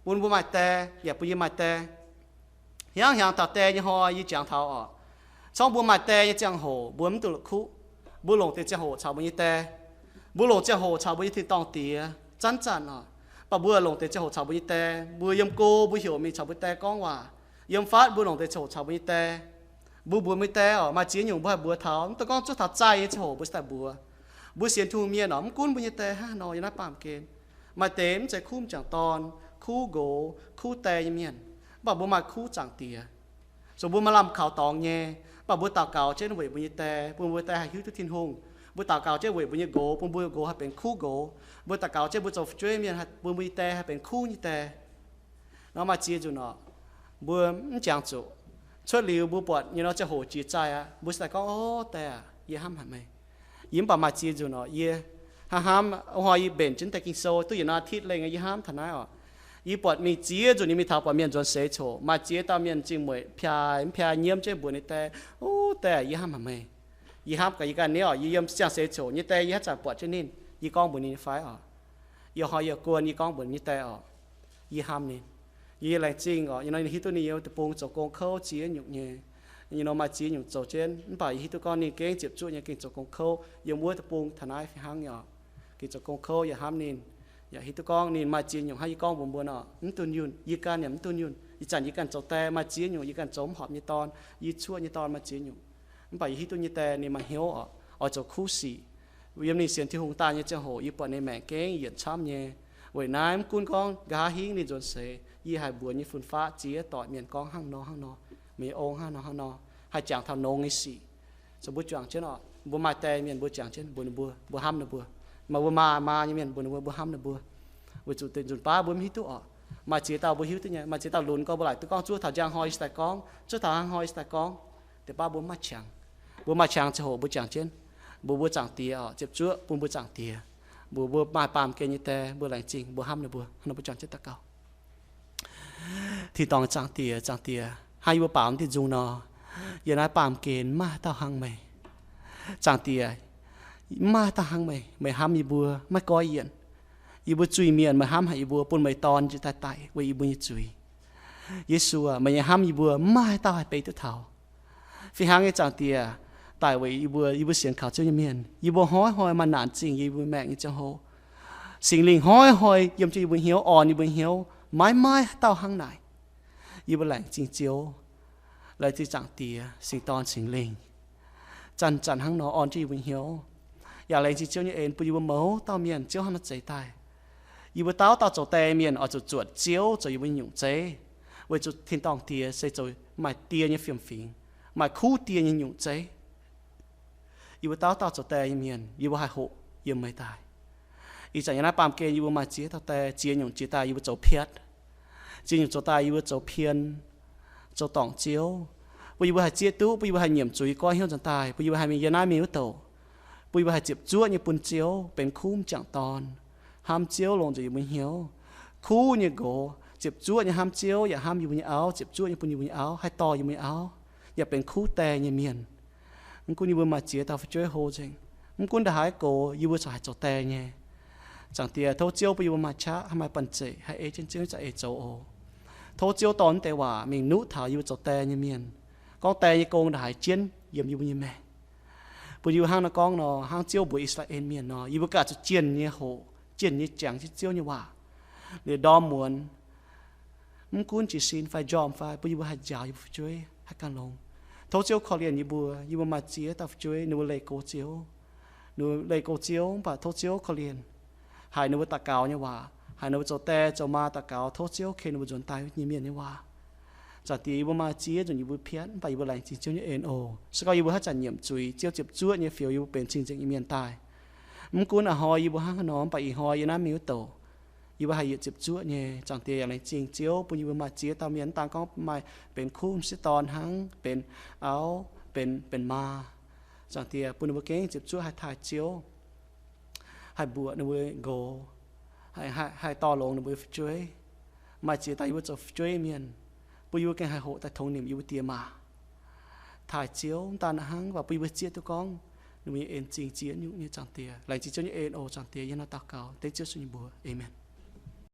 bun mbuo maaih die, yaac bun yie maaih die. Hnyangv hnyangx taux die nyei hnoi yie jangx taux oc, corc mbuo maaih die nyei ziangh hoc mbuo mv duqv la'kuqv. Mbuo longc deix ziangh hoc caux mbuo nyei die. Mbuo longc ziangh hoc caux mbuo nyei tin-dorngh Diex zanc-zanc oc. Mv baac mbuo longc deix ziangh hoc caux mbuo nyei die, mbuo yiem go mbuo heuc mingh caux mbuo die gorngv waac. Yiem fatv mbuo longc deix ziangh hoc caux mbuo nyei die. Mbuo mbuox mbuo nyei die oc, maaih ziex nyungc mbuo haih mbuox taux, mv dungx gorngv zuov taux zaih nyei ziangh hoc mbuo cingx daaih mbuox. Mbuo sienx Tin-Hungh mienh oc, mv gunv mbuo nyei die hnangv haaix nor yiem naaiv baamh gen, maaih deix mv zeiz kuv m'jangc dorn, kuv nqox, kuv die nyei mienh, mv baac mbuo maaih kuv Zaangc Diex. Zoux mbuo maaih lamh kaux dorngx nyei, mv baac mbuo daux gaux jienv weic mbuo nyei die, bun mbuo die haih hiuv duqv Tin-Hungh. Mbuo daux gaux jienv weic mbuo nyei nqox, bun mbuo nqox haih benx kuv nqox. Mbuo daux gaux jienv mbuo zoux fu'jueiv mienh, bun mbuo nyei die haih benx kuv nyei die. Nor maaih ziex nzunc oc, mbuo mv jangx zuqc. Cuotv liuz mbuo buatc nyei nor ziangh hoc jiex zaih aqv, mbuo cingx daaih gorngv, O die aac, yie hnamv haic meih. Yie mv baac maaih ziex nzunc oc, yie Hnangv hnamv, hnoi yie mbenc jienv deix Ging-Sou duqv yietc norm อาทิตย์ lengh, yie hnamv taux naaiv oc. Yie buatc mingh ziex nzunc yie mingh taux buatc mienh nzuonx seix coc, maaih ziex dauh mienh m'zing mueic piaa m'piaa nyiemv jienv mbuox ninh die, Ov, die, yie hnamv haic meih. Yie hnamv gaax yie ganh nyei oc. Yie yiem ziangh seix coc nyei die yie haaix zanc buatc jienv ninh, yie gorngv mbuox ninh nyei fai oc? Yie hnoi yie guon yie gorngv mbuox ninh nyei die oc, yie hnamv ninh. Yie laengz zingh oc, yie nor hiuv duqv ninh yiem deic-bung zoux gong kouv ziex nyungc nyei. Yie nor maaih ziex nyungc zoux jienv, mv baac yie hiuv duqv gorngv ninh gengh ziepc zuoqv nyei gengh zoux gong kouv yiem wuov deic-bung taux naaiv fih hnangv nyei oc. Gengh zoux gong kouv, yie hnamv ninh. Yaac hiuv duqv gorngv ninh maaih ziex nyungc hnangv yie gorngv mbuox mbuo nor, mv dunh yunh. Yie ganh yaac mv dunh yunh. Ih zanc yie ganh zoux die maaih ziex nyungc, yie ganh zoux mv horpc nyei dorn, yie cuoqv nyei dorn maaih ziex nyungc. Mv baac yie hiuv duqv nyei die ninh maaih hnyouv oc, oix zoux kuv sic. Yiem ninh sienx Tin-Hungh daaih nyei ziangh hoc yie buatc ninh maengc gengh yienc camv nyei. Weic naaiv mv gunv gorngv nqa'haav hingv ninh nzuonx seix, yie haih mbuox nyei fun-faqv ziex doic mienh gorngv hnangv nor hnangv nor, meih nyei ong hnangv nor hnangv nor, haih jangx taux nongx nyei sic. Zoux mbuo juangc jienv oc, mbuo maaih die mienh mbuo juangc jienv mbuox ninh mbuo, mbuo hnamv ninh mbuo. Maaih mbuo maa maa nyei mienh mbuox ninh mbuo, mbuo hnamv ninh mbuo. Weic zuqc deix nzunc baav mbuo mv hiuv duqv oc. Maaih ziex dauh mbuo hiuv duqv nyei, maaih ziex dauh lunx gorngv mbuo laaic duqv gorngv zuov taux njang hnoi yie se daaih gorngv, zuov taux hnangv hnoi yie se daaih gorngv. Deix baav mbuo mv maaih qangx. Mbuo maaih qangx ziangh hoc mbuo juangc jienv, mbuox mbuo Zaangc Diex oc, ziepc zuoqv bun mbuo Zaangc Diex, mbuox mbuo maaih baamh gen nyei die mbuo laengz zingh, mbuo hnamv ninh mbuo, hnangv nor mbuo juangc jienv daux gaux. Tin-dorngh Zaangc Diex, Zaangc Diex, hnangv yie mbuo baaux mv diuh nzung nor, yiem naaiv baamh gen mv maaih haaix dauh hnangv meih. Zaangc Diex, mv maaih haaix dauh hnangv meih. Meih hnamv yie mbuo maiv goiv yienc. Yie mbuo zuiz-mienh meih hnamv haic yie mbuo, bun meih dorn njiec daaih daic weic yie mbuo nyei zuiz. Yesu aac, meih nyei hnamv yie mbuo mv maaih haaix dauh haih beiv duqv taux. Fih hnangv nyei Zaangc Diex, daic weic yie mbuo, yie mbuo sienx kaux Ziouv nyei mienh. Yie mbuo hnoi hnoi maaih naanc zingh yie mbuo maengc nyei ziangh hoc, Singx Lingh hnoi hnoi yiem jienv yie mbuo hnyouv, orn yie mbuo hnyouv, maiv maaih haaix dauh hnangv naaic. Yie mbuo laengz zingh Ziouv, laengz zingh Zaangc Diex, Singx Dorn, Singx Lingh, zanc-zanc hnangv nor orn jienv yie mbuo hnyouv. Yaac laengz zingh Ziouv nyei en bun yie mbuo mouz dauh mienh Ziouv hnangv nor zeix daaih. Yie mbuo dauh dauh zoux die mienh oix zuqc zuotc Ziouv zoux yie mbuo nyei nyungc zeiv, weic zuqc Tin-dorngh Diex se zoux maaih die nyei fiem-fingx, maaih kuv die nyei nyungc zeiv. Yie mbuo dauh dauh zoux die nyei mienh, yie mbuo haih hoqc yiem meih daaih. Ih zanc yiem naaiv baamh gen yie mbuo maaih ziex dauh die, ziex nyungc jiex daaih yie mbuo zoux piatv. Ziex nyungc zoux daaih yie mbuo zoux pien, zoux dorngc Ziouv, bun yie mbuo haih zieqv duqv, bun yie mbuo haih nyiemc zuiz goiv hnyouv nzuonx daaih, bun yie mbuo haih mingh yiem naaiv mingh wuov douc, bun yie mbuo haih ziepc zuoqv nyei bun Ziouv, benx kuv m'jangc dorn, hnamv Ziouv longc nzengc yie mbuo hnyouv, kuv nyei nqox, ziepc zuoqv nyei hnamv Ziouv yaac hnamv yie mbuo nyei auv, ziepc zuoqv nyei bun yie mbuo nyei auv, haih dorh yie mbuo nyei auv, yaac benx kuv die nyei mienh. Mv gunv yie mbuo maaih ziex dauh fu'jueiv hlo nzengc, mv gunv ndongc haaix gox yie mbuo corc haih zoux die nyei. Zaangc Diex, tov Ziouv bun yie mbuo maaih qaqv, haih maaih banh zeic, haih ei jienv Ziouv nyei za'eix zoux oc. Tov Ziouv dorh naaiv deix waac mingh nuqv taux yie mbuo zoux die nyei mienh, gorngv die nyei gong ndongc haaix jienv yiem yie mbuo nyei maengc. Bun yie mbuo hnangv nor gorngv nor, hnangv Ziouv mbuox I^saa^laa^en Mienh nor, yie mbuo ganh zuqc jienh nyei hoqc, jienh nyei jangx jienv Ziouv nyei waac, liuz ndorm muonz, mv gunv jiez sin fai njormh fai, bun yie mbuo haih njaaux yie mbuo fu'jueiv haih ganh longx. Tov Ziouv korv-lienh yie mbuo. Yie mbuo maaih ziex dauh fu'jueiv ninh mbuo leih go Ziouv, ninh mbuo leih go Ziouv, mv baac tov Ziouv korv-lienh, haiz ninh mbuo daux gaux nyei waac, haiz ninh mbuo zoux die zoux maa daux gaux, tov Ziouv ken ninh mbuo nzuonx daaih nyei mienh nyei waac. Zaangc Diex, yie mbuo maaih ziex nzunc yie mbuo piatv, mv baac yie mbuo laengz zingh Ziouv nyei en oc. Se gorngv yie mbuo haaix zanc nyiemc zuiz, Ziouv ziepc zuoqv nyei fioux yie mbuo benx cing-nzengc nyei mienh daaih. Mv gunv a'hnoi yie mbuo hnangv haaix nor, mv baac ih hnoi yiem naaiv mingh wuov douc, yie mbuo haih yietc ziepc zuoqv nyei. Zaangc Diex, yaac laengz zingh Ziouv bun yie mbuo maaih ziex dauh mienh, mv daan gorngv maaih benx kuv m'sieqv dorn hnangv, benx auv, benx, benx maa. Zaangc Diex, bun ninh mbuo gengh ziepc zuoqv haih taaih Ziouv, haih mbuoqc ninh mbuo nqox, haih, haih, haih dorh longx ninh mbuo fu'jueiv. Maaih ziex dauh yie mbuo zoux fu'jueiv mienh, bun yie mbuo gengh haih hoqc daaih tongx nimc yie mbuo die maa. Taaih Ziouv mv daan hnangv, mv baac bun yie mbuo zieqv duqv gorngv ninh mbuo nyei en cing ziex nyungc nyei. Zaangc Diex, laengz zingh Ziouv nyei en oc. Zaangc Diex, yie hnangv nor daux gaux dengv Ziouv Yesu nyei mbuox. Aamen.